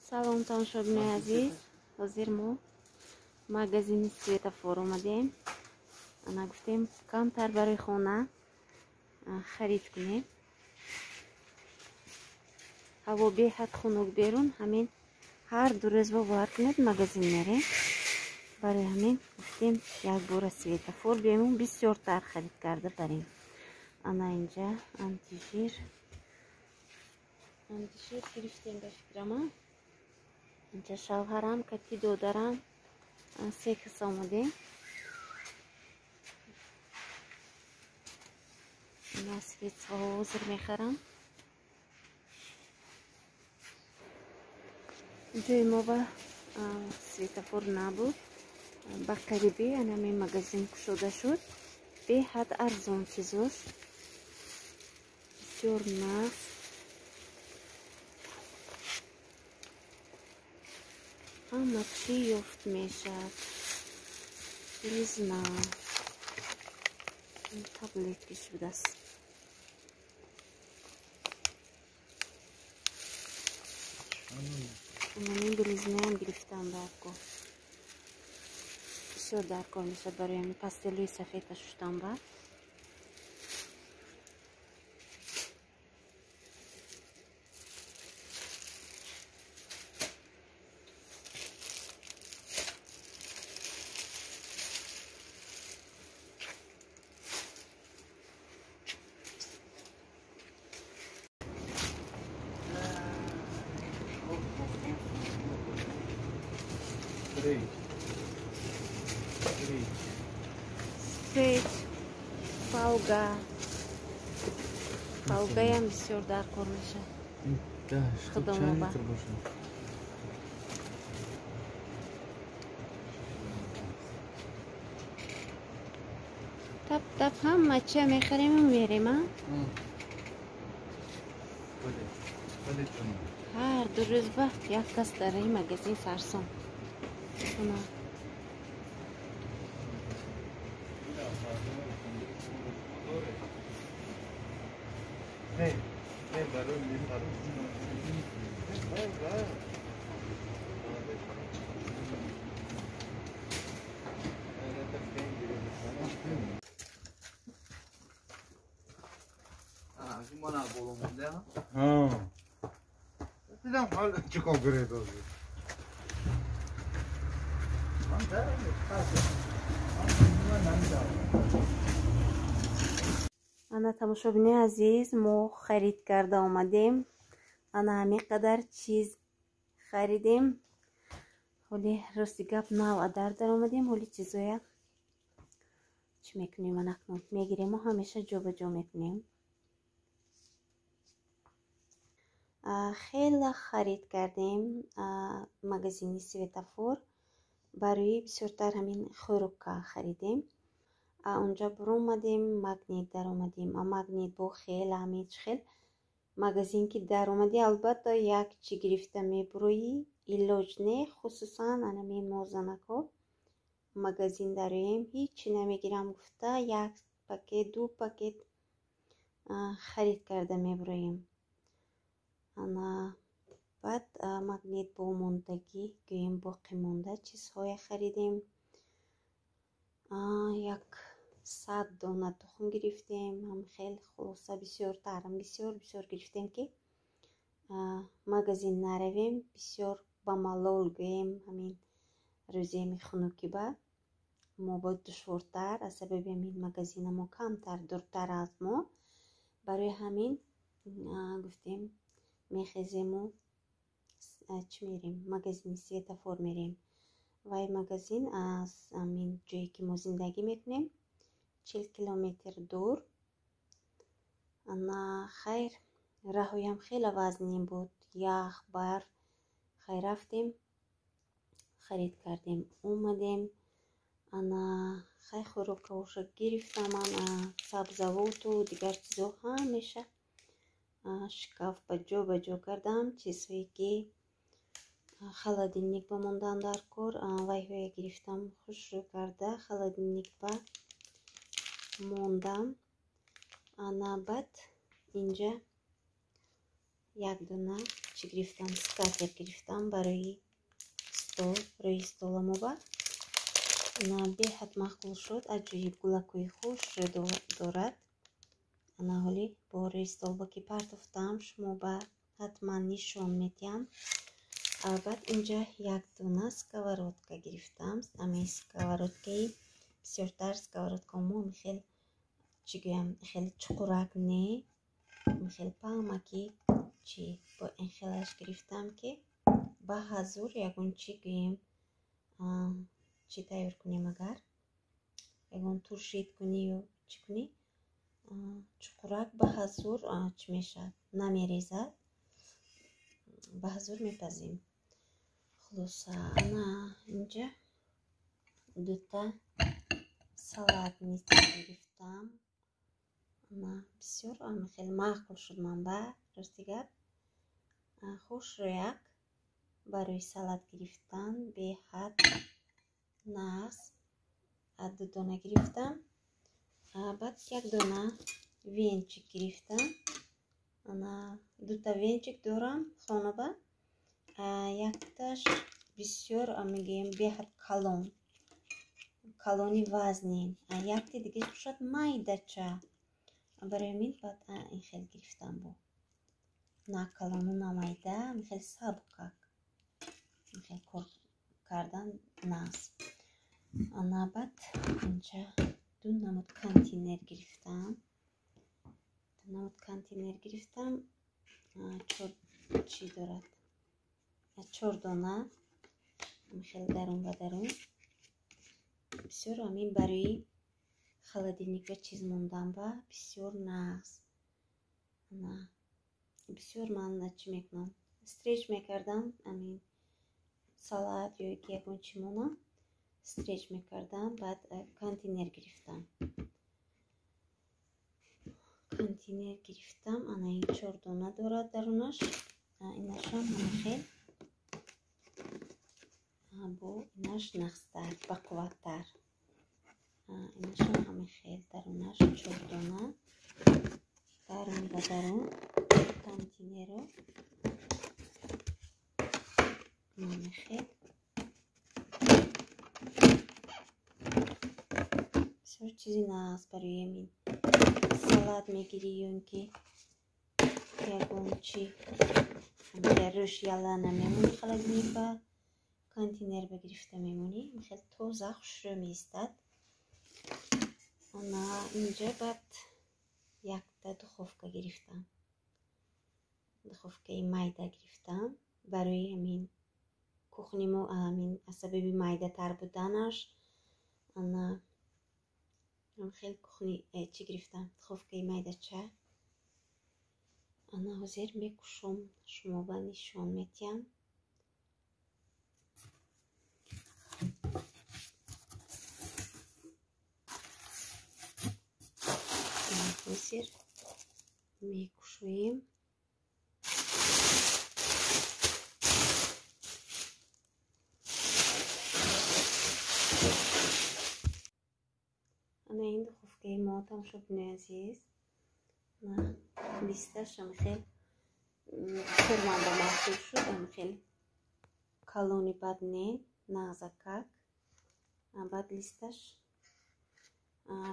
Салом, тамошобинои азиз. Ҳозир мо магазини Светофор омадем. Ана гуфтем, камтар барои хона харид кунем. Ҳаво беҳад хунук берун, ҳамин ҳар ду рӯз бовар кунед, магазин мерем. Барои ҳамин гуфтем, як бора Светофор биёму бисёртар харид карда барем. Ана инҷа антижир. Антижир гирифтем, ба фикрама. Инҷа шавҳарам, кати додарам, се кас омадем. Ина средствоҳо ҳозир мехарам. Ҷои мо ба светофор набуд. Ба қарибӣ анами магазин кушода шуд. Беҳад арзон чизош. Бисёр нағз. Ҳама чӣ ёфт мешавад. Белизна. Таблетки шудааст. Анамин белизнаям гирифтам даркор. Бисёр даркор мешавад барои ҳамин постелҳои сафедта шуштан ба. Свеч, фолга. Фолгаям бисёр даркор мешавад. Худомоба. Тап тап ҳама чия мехариму мерем, а? Ҳар ду рӯз ба як кас дар ин магазин сарсон. Ана. Дидам ҳол чикор гиред ҳозир. Ана, тамошобинои азиз, мо харид карда омадем. Ана ҳамин қадар чиз харидем. Ҳоли, рости гап, нав адар даромадем. Ҳоли чизоя чӣ мекунем? Анакнун мегирему ҳамеша ҷобаҷо мекунем. Хеле харид кардем магазини Светофор. Барои бисёртар ҳамин хӯрока харидем. Унҷа буромадем, Магнит даромадем. А Магнит бо хеле ҳамин чӣ хел магазин ки даромадӣ, албатта, як чӣ гирифта мебуроӣ, илоҷ не. Хусусан анамин мо занакҳо магазин дароем, ҳичи намегирам гуфта, як пакет, ду пакет харид карда мебуроем. Ана баъд Магнит бо мондагӣ, гӯем, боқӣ монда чизҳое харидем. 100 дона тухм гирифтем. Ҳам хел, хулоса, бисёртарам, бисёр бисёр гирифтем, ки магазин наравем. Бисёр ба малол, гӯем, ҳамин рӯзи ҳамин хунукӣ ба мо бо душвортар, аз сабаби ҳамин магазина мо камтар дуртар аз мо. Барои ҳамин гуфтем, мехезему чӣ мерем, магазини Светофор мерем. Вай магазин аз ҳамин ҷое ки мо зиндагӣ мекунем 40 километр дур. Ана хайр, раҳоям хеле вазнин буд, ях, барф. Хайр, рафтем, харид кардем, омадем. Ана хай, хӯрокаоша гирифтам ман, сабзавоту дигар чизо ҳамеша шкаф ба ҷо ба ҷо кардам. Чизҳое ки холодильник ба мондан дар кор, вайҳое гирифтам, хушрӯ карда холодильник ба мондам. Ана баъд инҷа як дона чӣ гирифтам, скатер гирифтам барои стол, рӯи столамо ба. Ана беҳад маъқул шуд, аҷоиб гулакҳои хушрӯ дорад. Ана ҳоли бо рӯи столба ки партофтам, шумо ба ҳатман нишон медиҳам. Баъд инҷа як дона сковородка гирифтам. Ҳамин сковородкаи бисёртар сковородкамо хел чӣ гӯям, хеле чуқурак не, хеле паҳмаки чӣ бо ин хелаш гирифтам, ки ба ҳазур ягон чӣ гӯем, чӣ тайёр кунем, агар ягон туршид кунӣ ё чӣ кунӣ, чуқурак ба ҳазур чӣ мешавад, намерезад, ба ҳазур мепазем. Хулоса, ана инҷа дута салатница гирифтам. Ана бисёр хеле маъқул шуд ман ба, рости гап. Хушрӯяк барои салат гирифтан беҳад нағз. Ду дона гирифтам. Баъд як дона венчик гирифтам. Ана дута венчик дорам хонаба. Якташ бисёр мегӯем беҳад калон, калони вазнин, якти дигаш бошад майдача. Барои ҳамин баъд ин хел гирифтам, бо на калону на майда, хел сабукак, хел кор кардан нағз. Ана баъд инҷа ду намуд контейнер гирифтам. Ду намуд контейнер гирифтам. Чор чӣ дорад? Чор дона хел дарун ба дарун. Бисёр ҳамин барои холодильник ва чиз мондан ба бисёр нағз. Ана бисёр ман чӣ мекунам, стреч мекардам, ҳамин салат ё ки ягон чӣ монам, стреч мекардам. Баъд контейнер гирифтам. Контейнер гирифтам. Ана ин чор дона дорад дарунаш. Инашам ҳама хел бо инаш нағзтар, бақувваттар. Инашам ҳама хел дарунаш чор дона, дарун ба дарун контейнеро ҳама хел. Бисёр чизи нағз барои ҳамин салат мегирӣ ё ин ки ягон чӣ рӯш яла намемонӣ, холодильник ба контейнер ба гирифта мемонӣ, хел тоза хушрӯ меистад. Ана инҷа баъд якта духовка гирифтам. Духовкаи майда гирифтам барои ҳамин кухни мо, ҳамин аз сабаби майдатар буданаш. Ана хел кухни чӣ гирифтам, духовкаи майдача. Ана ҳозир мекушом, шумо ба нишон медиҳам. Ҳозир мекушоем. Ана ин духовкаи мо, тамошобинои азиз. Листаш ҳам хел бисёр ман ба маъқул шуд, ҳам хел калони бад не, нағзакак. Баъд листаш,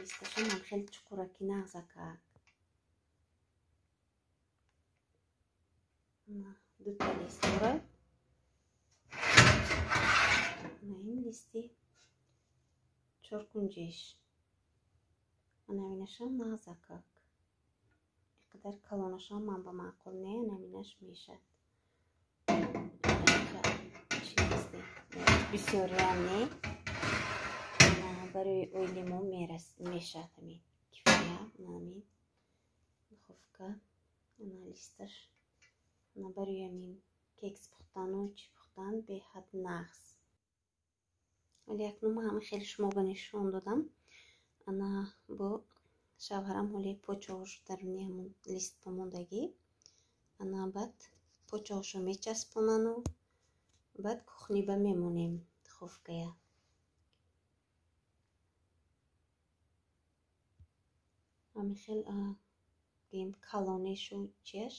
листашам ҳам хел чуқураки нағзакак. Дута лист дорад. Ана ин листи чоркунҷиш. Ана инашам нағзакак. Иқадар калонашам ман ба маъқул не, ана инаш мешад. Бисёриам не, барои оили мо мешад ҳамин кифоя. Ана ҳамин духовка, ана листаш, ана барои ҳамин кекс пухтану чӣ пухтан беҳад нағз. Вале акнун ман ҳама хеле шумо ба нишон додам. Ана бо шавҳарам ҳоли почоҳошо даруни ҳамон лист помондагӣ. Ана баъд почоҳошо мечаспонану баъд кухниба мемонем духовкая. Ҳамин хел гӯем калонешу чиаш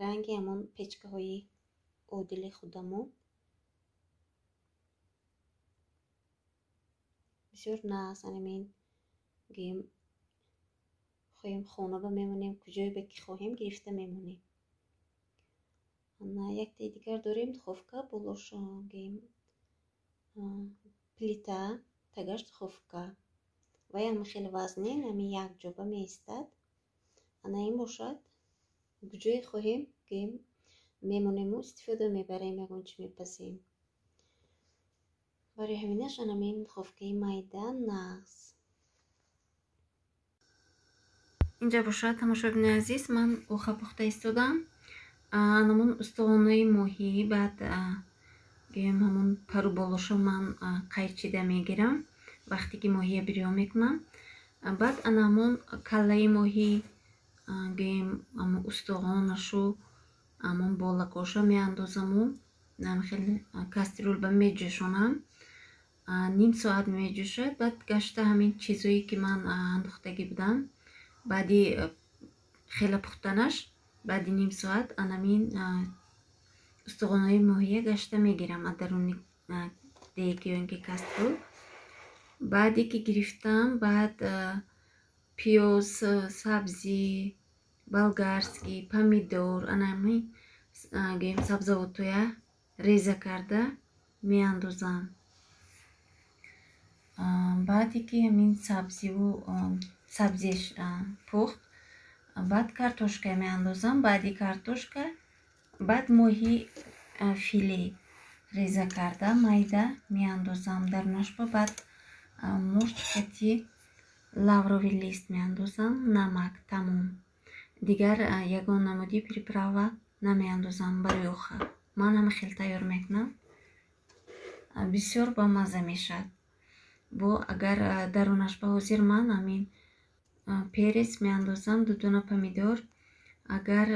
Ранги ҳамон печкаҳои одили худамон. Бисёр нағз анамин гӯем хоҳем хона ба мемонем, куҷое ба ки хоҳем гирифта мемонем. Ана яктаи дигар дорем духовка, болош гӯем плита, тагаш духовка. Вай ҳам хеле вазнин, ҳамин як ҷоба меистад. Ана ин бошад, куҷое хоҳем гӯем мемонему истифода мебарем, ягон чӣ мепазем. Барои ҳаминаш анамин духовкаи майда нағз. Инҷа бошад, тамошобинои азиз, ман оха пухта истодам. Анамон устухонои моҳӣ, баъд гӯем ҳамон пару болошо ман қайчида мегирам вақте ки моҳия бирён мекунам. Баъд ана ҳамон каллаи моҳӣ, гӯем ҳамон устухонашу ҳамон болакоша меандозаму хеле кастрюлба меҷӯшонам. Ним соат меҷӯшад. Баъд гашта ҳамин чизое ки ман андохтагӣ будам, баъди хела пухтанаш, баъди ним соат анамин устухонои моҳия гашта мегирам аз даруни дег ё ин ки кастрюл. Баъде ки гирифтам, баъд пиёз, сабзӣ, болгарский, помидор, анамин гӯем сабзавотҳоя реза карда меандозам. Баъде ки ҳамин сабзиву сабзиш пухт, баъд картошка меандозам. Баъди картошка баъд моҳи филе реза карда майда меандозам дарунашба. Баъд мурч кати лавровый лист меандозам, намак, тамом. Дигар ягон намуди приправа намеандозам барои оха. Ман ҳама хел тайёр мекунам, бисёр бамазза мешавад. Бо агар дарунашба ҳозир ман ҳамин перец меандозам, ду дона помидор, агар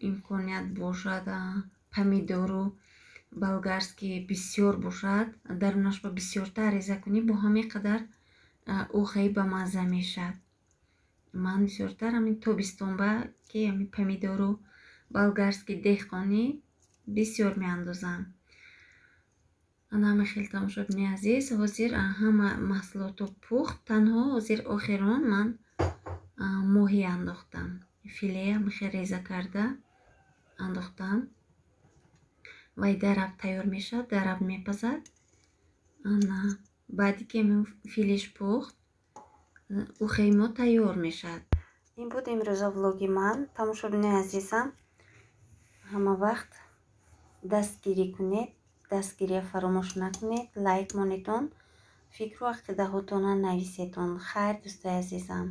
имконият бошад помидору болгарский бисёр бошад, дарунашба бисёртар реза кунӣ, бо ҳамин қадар охаи бамазза мешавад. Ман бисёртар ҳамин тобистонба ки ҳамин помидору болгарский деҳқонӣ бисёр меандозам. Ана ҳама хел тамошобини азиз, ҳозир ҳама маҳсулотро пухт, танҳо ҳозир охирон ман моҳӣ андохтам. Филе ҳама хел реза карда андохтам. Вай дараб тайёр мешавад, дараб мепазад. Ана баъде ки ҳамин филеш пухт, ухаи мо тайёр мешавад. Ин буд имрӯза влоги ман. Тамошобинои азизам, ҳама вақт дастгирӣ кунед, дастгирия фаромӯш накунед, лайк монедон, фикру ақидаҳотонро нависетон. Хайр, дӯстои азизам.